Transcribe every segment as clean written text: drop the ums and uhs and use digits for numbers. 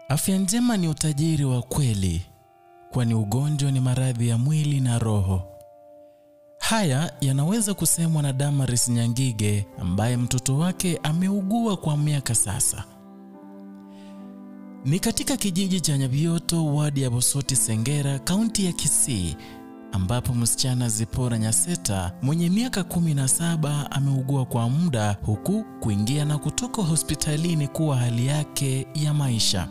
Afya njema ni utajiri wa kweli, kwani ugonjwa ni maradhi ya mwili na roho. Haya yanaweza kusemwa na Damaris Nyangige ambaye mtoto wake ameugua kwa miaka sasa. Ni katika kijiji cha Nyabioto, wadi ya Bosoti Sengera, kaunti ya Kisii, ambapo msichana Zipora Nyaseta mwenye miaka 17 ameugua kwa muda, huku kuingia na kutoka hospitalini kuwa hali yake ya maisha.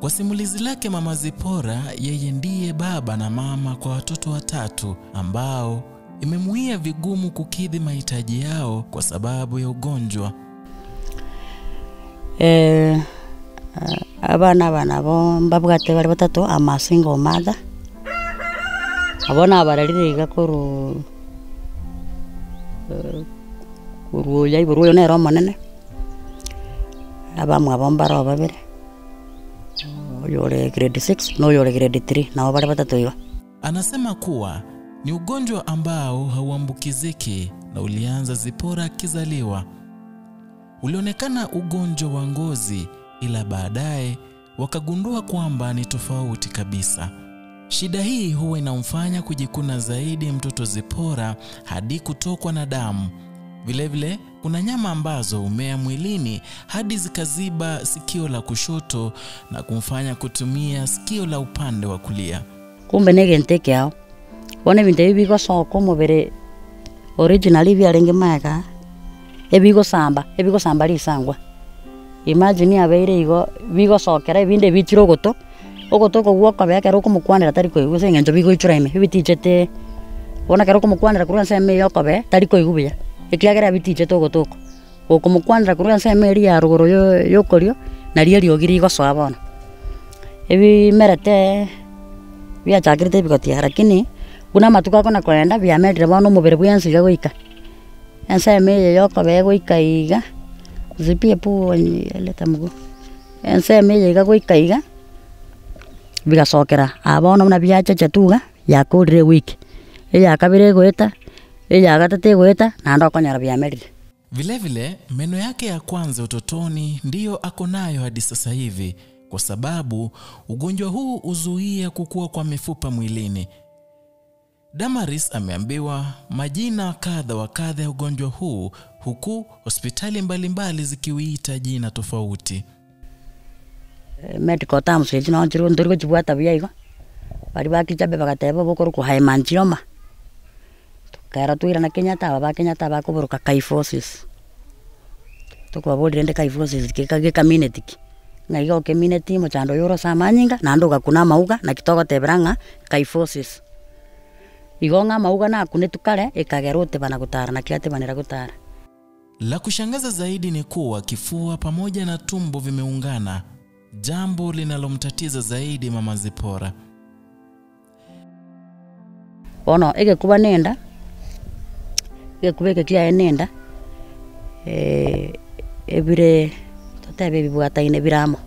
Kwa simulizi lake Mama Zipora, yeye ndiye baba na mama kwa watoto watatu ambao imemuia vigumu kukidhi mahitaji yao kwa sababu ya ugonjwa. Eh, abana aba nabo mbabwate bare batato, I'm a single mother, abwo nabarerire iga korwa korwa oyo aiborwa oyo nere omonene, abamwabo mbare oo babere, oyore grade six na oyore grade three, nabo bare batato igo. Anasema kuwa ni ugonjwa ambao hauambukiziki na ulianza Zipora akizaliwa. Ulionekana ugonjwa wa ngozi, ila baadaye wakagundua kwamba ni tofauti kabisa. Shida hii huwa inamfanya kujikuna zaidi mtoto Zipora hadi kutokwa na damu. Vilevile kuna nyama ambazo humea mwilini hadi zikaziba sikio la kushoto na kumfanya kutumia sikio la upande wa kulia. Kumbe na egento ekeao, bono ebinto ebi bigosoka omobere originally biarenge magega, ebigosamba, ebigosamba risangwa. Imagine abeire igo bigosokera ebinde bichire ogoto, ogoto okwo gwokoba ekero okomokwanera tari koigwa ase eng'encho bigoichora ime, ebitichete bono ekero okomokwanera korwa ensemo eye okobee, tari koigwa buya, ekiagera bitichete ogoto oko. Gokomokwanera korwa ensemo eria ya rogoro yo ya okorio, nario eriogi rigosoa bono. Ebimerete biachakerete ebigotiga lakini, buna amatuko akona koenda biamerire bono omobere bwensi iga goika. Ensemo eye yokobee goika iga, zipie pua leta mguu, ensemo eye iga goika iga, bigasokera aa bono buna biachechete iga, yakorire ewiki, eya kabere egoeta, eya gatato egoeta, naende okonyora biamerire. Vilevile, meno yake ya kwanza utotoni ndiyo ako nayo hadi sasa hivi, kwa sababu ugonjwa huu huzuia kukua kwa mifupa mwilini. Damaris ameambiwa majina kadha wa kadha ya ugonjwa huu, huku hospitali mbalimbali zikiuita jina tofauti. Medical terms echi nonye chiri ntori gochibwata buya igo, baria ba Kijabe bagateba obokorokwa hemangioma, tokera twairana Kenyatta aba ba Kenyatta bakoboroka kyphosis, tokobaboria rende kyphosis geka gekamineti ki? Ng'a igo okemineti mochando oyo ore ase amanyinga naende ogakuna amauga naki togotebera ng'a kyphosis. Igo ng'a amauga nakunetwe kare, ekagera otebana gotara naki atebanera gotara. La kushangaza zaidi ni kuwa kifua pamoja na tumbo vimeungana, jambo linalomtatiza zaidi Mama Zipora. Bono egekuba nenda, egekuba eke kiaye nenda, ebire totebe ebibwataine bire amo.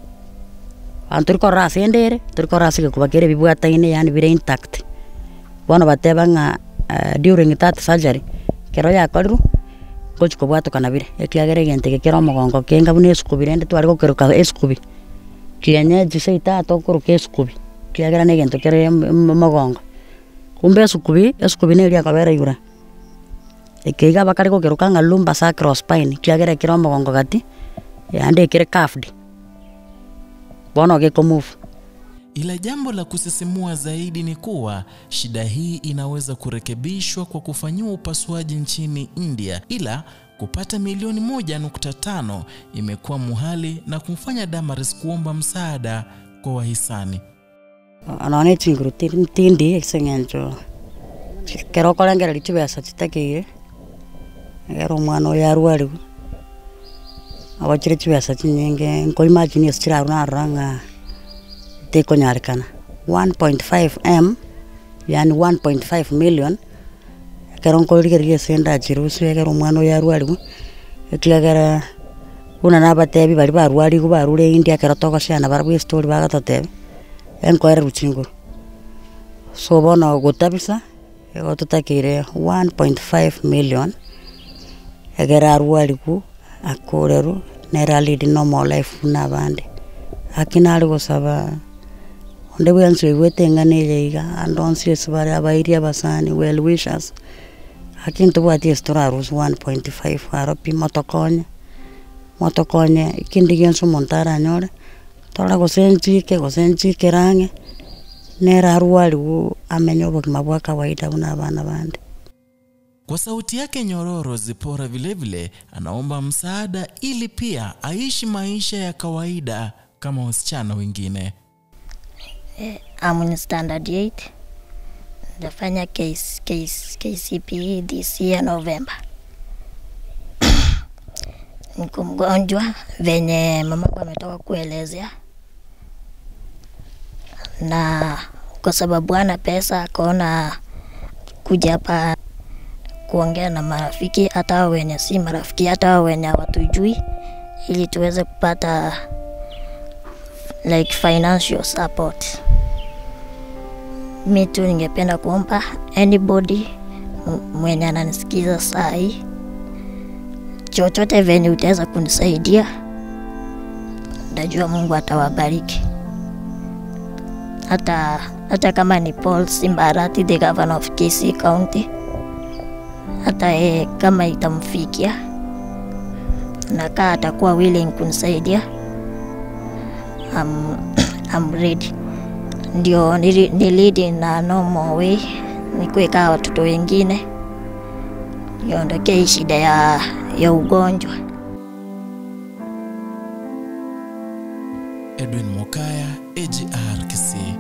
Abanto tori korora ase ende ere, tori korora ase egekuba kere bibwataine yaani bire intact. Bono bateba ng'a during that surgery, ekero yakorirwe, ngochi kobwatokana bire, ekiagera egento eke kere omogongo kenga buna esukubi rende tware gokeroka esukubi, kienyeji seito aa tokoroka esukubi, ekiagera na egento kere omogongo. Kumbe esukubi, esukubi neri ekobera igoro aa, eke iga bakare gokeroka ng'a lumbar sacral spine ekiagera ekere omogongo gati, yaende ekere curved, bono geko move. Ila jambo la kusisimua zaidi ni kuwa shida hii inaweza kurekebishwa kwa kufanyiwa upasuaji nchini India, ila kupata milioni 1.5 imekuwa muhali na kumfanya Damaris kuomba msaada kwa wahisani. Nonya ne chinguru tindi ase eng'encho ekero okorengereria chibesa chitakeire, ekero omwana oyo arwariwe, nabo chire chibesa chinyinge nko imagine ase chirarwe narora ng'a tekonyarekana. 1.5 M, yaani 1.5 million, ekero nkorigereria ase ndachirusie ekero omwana oyo arwariwe, ekiagera buna nabatebi baria barwarigwe barure India ekero togosiana barabwo estori bagototebia, enkoererwa chinguru. So bono gotabisa, igo totakeire 1.5 million, ekero arwarigwe, akorerwe, nere a lead normal life buna abande. Gaki nare gosaba onde bwensi oigwete eng'ana eye iga, ande onsi ase bare abairi abasani, well wishers, gaki ntobwati ase torarusie 1.5 aro pi motokonye, motokonye kende gionsi omonto aranyore, torore gose nchike gose nchikere ang'e, nere arwariwu amenye obogima bwa kawaida buna abana bande. Kwa sauti yake nyororo, Zipora vilevile anaomba msaada ili pia aishi maisha ya kawaida kama wasichana wengine. I'm in standard 8. Nitafanya KCPE this year November. Niko mgonjwa venye mamangu ametoka kuelezea, na kwa sababu hana pesa akaona kuja hapa kuongea na marafiki, hata hao wenye si marafiki, hata hao wenye hawatujui, ili tuweze kupata like financial support. Mi tu ningependa kuomba anybody mwenye ananisikiza saa hii, chochote venye utaweza kunisaidia, najua Mungu atawabariki. Hata kama ni Paul Simba Arati, the governor of Kisii County, hata yeye kama itamfikia na kaa atakuwa willing kunisaidia, I'm ready. Ndio ni lead na normal way, nikuwe kaa watoto wengine, niondokee hii shida ya ugonjwa. Edwin Mokaya, AGR Kisii.